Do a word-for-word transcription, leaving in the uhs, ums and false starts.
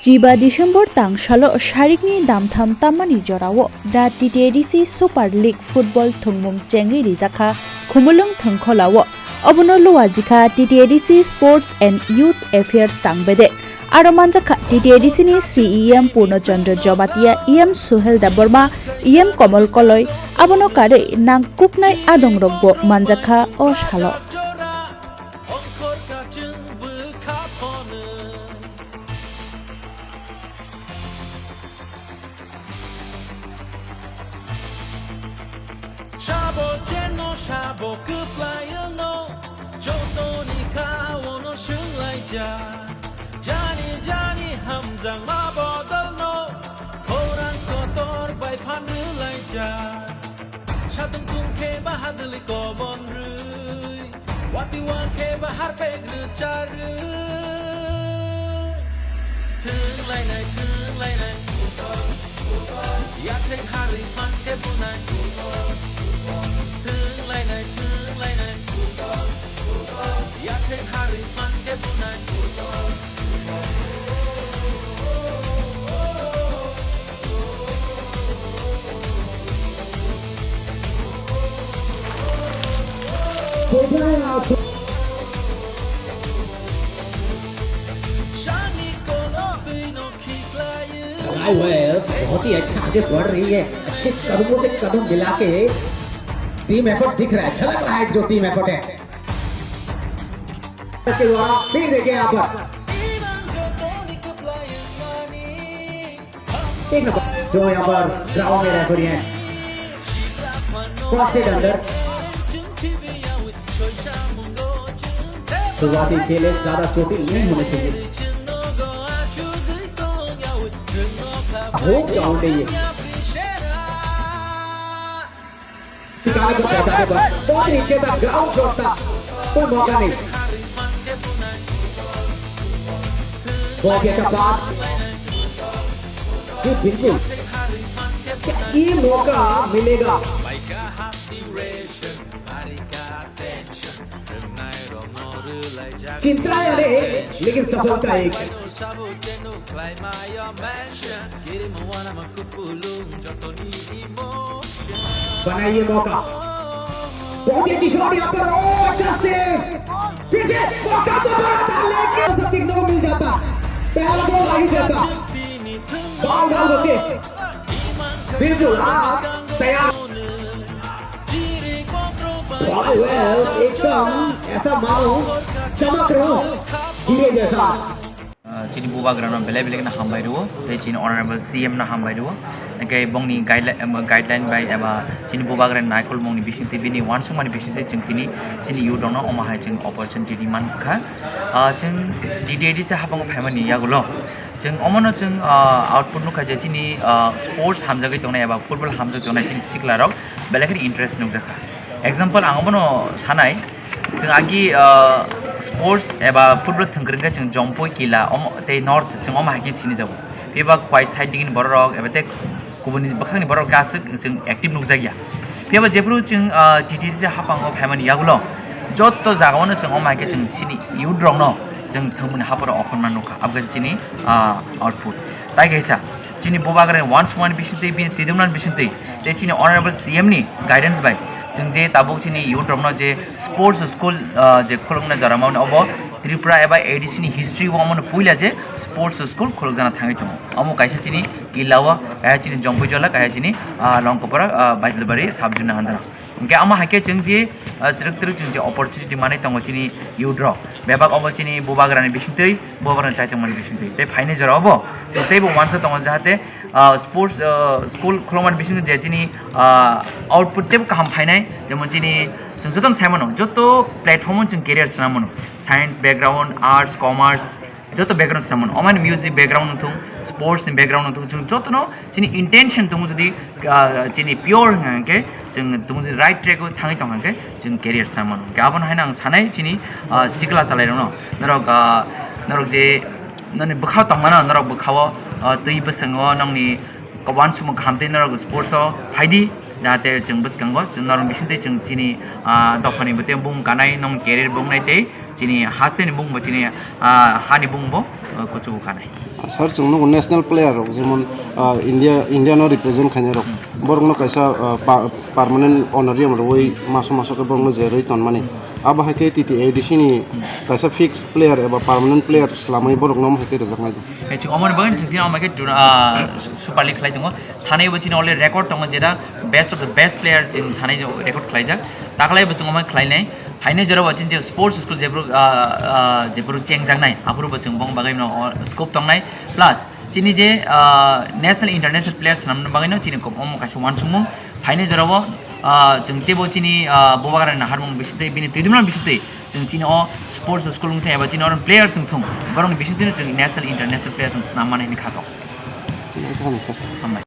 Chiba December tang salo sarikni damtham tammani jorao da T T A D C Super League football thwngmung chengwi rijakha Khumulwng thwngkholao. Obono luajikha T T A D C Sports and Youth Affairs tang bedek. Aro manjakha T T A D C ni C E M Purno Chandra Jamatia, E M Suhel Debbarma, E M Komol Koloi, abono karwi nangkuknai adongrokbo manjakha o salo. Sabo cheno sabo kwplai wngno, jotoni kha ono swnglaijak. Jani jani hamjakma bodolno, khorang kotor bai phan rwlaijak. Satung tung khe bahadwlwi kobon rwi. Wati wa khe bahar pek rwcharwi. Thwng lainai, thwng lainai. Yathek harwi phan khe bunai. Thwng lainai, thwng lainai. Yathek harwi phan khe bunai. Rai Wales बहुत ही अच्छा आगे बढ़ रही है, अच्छे कदमों से कदम मिला के टीम एफर्ट दिख रहा है, झलक रहा है जो टीम एफर्ट है। उसके बाद फिर देखिए यहाँ पर एक नंबर जो यहाँ पर ग्राउंड में रेफरी हैं, फर्स्ट एड अंदर। शुरुआती खेल है, ज्यादा चोटिल नहीं होने चाहिए। हो क्या होते ये? ठिकाने पर पहुंचाने पर बहुत नीचे तक ग्राउंड शॉट था, कोई मौका नहीं। बहुत ही अच्छा पास। जी बिल्कुल, क्या ये मौका मिलेगा? चिंता है अरे, लेकिन सफलता एक। बनाइए मौका। बहुत ही अच्छी शॉट यहाँ पर, ओ, अच्छा सेव। फिर से मौका तो बड़ा था, लेकिन सबको नो मिल जाता, पहला गोल आ ही जाता। बाल बाल बचे। बिल्कुल, आप तैयार। वाह, वाह, एकदम ऐसा मानो चमक रहा हूँ, हीरे जैसा। Ah, chini bubagrano belai belai no hambai rwo, tei chini honorable C M no hambai rwo. Hingke bongni guideline, em, guideline bai eba chini bubagrani naikolmungni bisingtwi, bini uansukmani bisingtwi chwng tini chini youth rokno omo hai chwng opportunity ri mankha. Ah, chwng D D A D C haphango phaimani yagulo chwng omono chwng, ah, output nukha je chini, ah, sports hamjagwi tongnai eba football hamjagwi tongnai chini siklarok belai kheno interest nukjakha. Example, ang omono sanai, chwng agi, ah, sports eba football thwngkwrwng khe chwng Jompui, Kila, omo tei North chwng omo hai khe sinijago. Phiba Khwai side digini bororok eba tei kubuni bwkhakni borok gaswk chwng active nukjakya. Phiya ba jephru chwng, ah, T T A D C haphango phaimani yagulo joto jagao no chwng omo hai khe chwng chini youth rokno chwng thwngmani hapharo okhorna nukha, abo khe chini, ah, output. Tai kaisa chini bubagrani uansukmani bisingtwi, bini twidumnani bisingtwi tei chini honorable C M ni guidance bai chwng je tabuk chini youth rokno je sports school, ah, je khulukna jora mani obo Tripura eba A D C ni history o omono puila je sports school khulukjana thangwi tongo. Omo kaisa chini Kila o, kaisa chini Jompui Jola, kaisa chini, ah, Longkopara, ah, Baitalbari sub-division ni under o. Hingke omo hai khe chwng je, ah, chwrwk twrwk chwng je opportunity manwi tongo chini youth rok. Bebak obo chini bubagrani bisingtwi, bubagrani chaitongmani bisingtwi. Tei phaini jora obo chwng teibo uansa tongo jahate, ah, sports, ah, school khulukmani bisingtwi je chini, ah, output teibo kaham phainai. Jemon chini chwng jotono sai mano, joto platform o chwng career swnam mano. Science background, arts, commerce, joto background swnam mano. Omani music background wngthung, sports ni background wngthung, chwng jotono chini intention tongo jodi, ah, chini pure wngkha hwnkhe, chwng tongo jodi right track o thangwi tongkha hwnkhe, chwng career swnam mano. Hwnkhe abono haino ang sanai chini, ah, sikla chalairokno, norok, ah, norok je noni bwkhao tongmano, norok bwkhao, ah, twi bwskango nongni uansukmung kaham tei norok sports o phaidi, jahate chwng bwskango chwng norok bisingtwi chwng chini, ah, dophani bwtwi bumung kanai, nong career bungnai tei chini hasteni bumungbo chini, ah, hani bumungbo, ah, kuchugo kanai. Sir, chwng nugo national player rok, jemon, ah, India, India no represent khainai rok, borok no kaisa, ah, pa-, permanent honorarium rwui maso maso khe borok no jerwi tonmani. Abo hai khe T T A D C ni kaisa fixed player eba permanent player swlamwi borok no hai khe rwjaknai. Hai chwng omoni bagwi chwng tini omo khe tuna, ah, Super League khlai tongo. Thani bo chini already record tongo, jeta best of the best player chwng thani record khlaijak. Taklai bo chwng omo khlainai. Haino jora bo chini je sports school jebru, ah, ah, jebru chengjaknai, aphuru bo chwng bong bagwi no scope tongnai. Plus chini je, ah, national international players swnamna bagwi no chini kok omo kaisa uansukmung. Haino jora bo, ah, chwng teibo chini, ah, Bubagra ni naharmung bisitwi, bini twidumna bisitwi chwng chini o sports school wngthai eba chini oro players wngthung, borokni bisitwino chwng national international players wng swnam mani hwnwi kha tongo. Hambai.